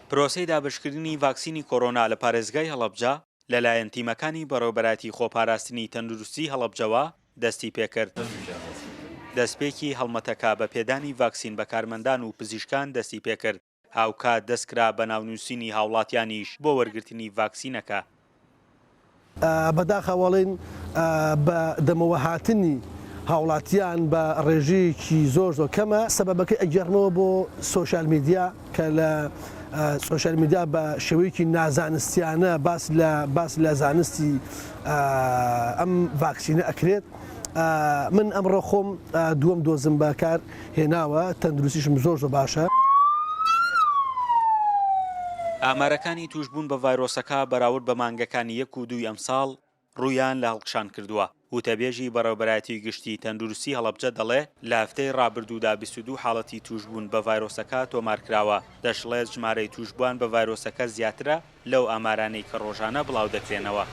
پرۆسەی دابەشکردنی ڤاکسینی کۆرۆنا لە پارێزگای هەڵەبجە لەلایەن تیمەکانی بەڕێوەبەرایەتی خۆپاراستنی تەندروستی هەڵەبجەوە دەستیپێکرد. دەستپێکی هەڵمەتەکە بە پێدانی ڤاکسین بە کارمەندان و پزیشکان دەستیپێکرد، هاوکات دەستکرا بە ناونووسینی هاوڵاتیانیش بۆ وەرگرتنی ڤاکسینەکە. بەداخەوە ئەڵێین بە دەمەوە هاتنی هاوڵاتیان بە ڕێژەیەکی زۆر زۆر کەمە، سەبەبەکەی ئەگێڕنەوە بۆ سۆشیال میدیا کە لە سۆشیال میدیا بە شێوەیەکی نازانستیانە باس لە باس لە زانستی ئەم ڤاکسینە ئەکرێت. من ئەمڕۆ خۆم دووەم دۆزم بەکار هێناوە تەندروستیشم زۆر زۆر باشە. ئامارەکانی تووشبوون بە ڤایرۆسەکە بەراورد بە مانگەکانی یەک و دووی ئەمساڵ ڕوویان لە هەڵکشان کردووە. وتەبێژی بەڕێوەبەرایەتی گشتی تەندروستی هەڵەبجە دەڵێ، لە هەفتەی ڕابردوودا 22 حاڵەتی تووشبوون بە ڤایرۆسەکە تۆمارکراوە، دەشڵێت ژمارەی تووشبووان بە ڤایرۆسەکە زیاترە لەو ئامارانەی کە ڕۆژانە بڵاودەکرێنەوە.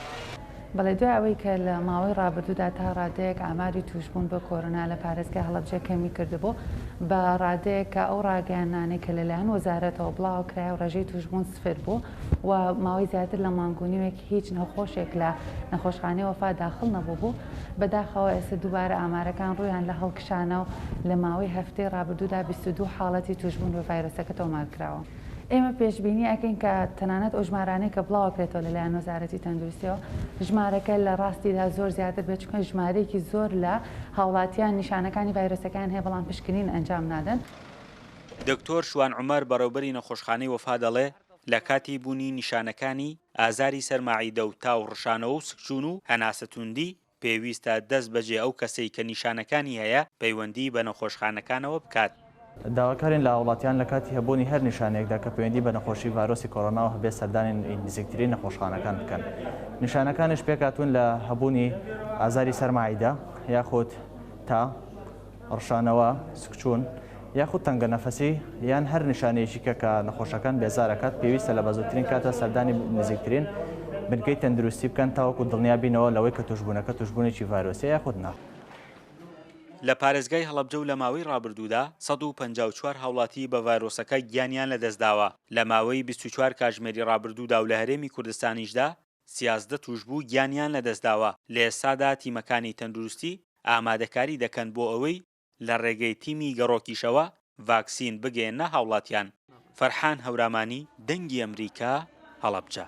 بەڵێ دوای ئەوەی کە لە ماوەی ڕابردوودا تا ڕادەیەک ئاماری تووشبوون بە کۆرۆنا لە پارێزگای هەڵەبجە کەمی کردبوو بە ڕادەیەک کە ئەو ڕاگەیاندنانەی کە لەلایەن وەزارەتەوە بڵاوکرایەوە ڕێژەی تووشبوون سفر بوو و ماوەی زیاتر لە مانگ و نیوێک هیچ نەخۆشێک لە نەخۆشخانەی وەفا داخڵ نەبووبوو بەداخەوە ئێستا دووبارە ئامارەکان ڕوویان لە هەڵکشانە و لە ماوەی هەفتەی ڕابردوودا 22 حاڵەتی تووشبوون بە ڤایرۆسەکە تۆمار کراوە. ئێمە پێشبینی ئەکەین کە تەنانەت ئەو ژمارانەی کە بڵاوەکرێتەوە لەلایەن وەزارەتی تەندروستیەوە ژمارەکە لە ڕاستیدا زۆر زیاتر بێت چونکە ژمارەیەکی زۆر لە هاوڵاتیان نیشانەکانی ڤایرۆسەکەیان هەیە بەڵام پشکنین ئەنجام نادەن. دکتۆر شوان عومەر بەڕێوبەری نەخۆشخانەی وەفا دەڵێ، لە کاتی بوونی نیشانەکانی، ئازاری سەر مەعیدە و تا و ڕشانەوە و سکچوون و هەناسە توندی، پێویستە دەست بەجێ ئەو کەسەی کە نیشانەکانی هەیە پەیوەندی بە نەخۆشخانەکانەوە بکات. داواکارین لە هاوڵاتیان لە کاتی هەبوونی هەر نیشانەیەکدا کە پەیوەندی بە نەخۆشی ڤایرۆسی کۆرۆناوە هەبێت سەردانی نزیکترین نەخۆشخانەکان بکەن. نیشانەکانیش پێکهاتوون لە هەبوونی ئازاری سەر مەعیدە یاخود تا، ڕشانەوە، سکچوون، یاخود تەنگەنەفەسی یان هەر نیشانەیەکی کە کە نەخۆشەکان بێزار ئەکات پێویستە لە بەزووترین کاتدا سەردانی نزیکترین بنکەی تەندروستی بکەن تاوەکو دڵنیا بینەوە لەوەی کە توشبوونەکە توشبوونێکی ڤایرۆسیە یاخود نا. لە پارێزگای هەڵەبجە و لە ماوەی ڕابردوودا 154 هاوڵاتی بە ڤایرۆسەکە گیانیان لەدەستداوە، لە ماوەی 24 کاژمێری ڕابردوودا و لە هەرێمی کوردستانیشدا 13 تووشبوو گیانیان لەدەستداوە، لە ئێستادا تیمەکانی تەندروستی ئامادەکاری دەکەن بۆ ئەوەی لە ڕێگەی تیمی گەڕۆکیشەوە ڤاکسین بگەیەننە هاوڵاتیان. فەرحان هەورامانی، دەنگی ئەمریکا، هەڵەبجە.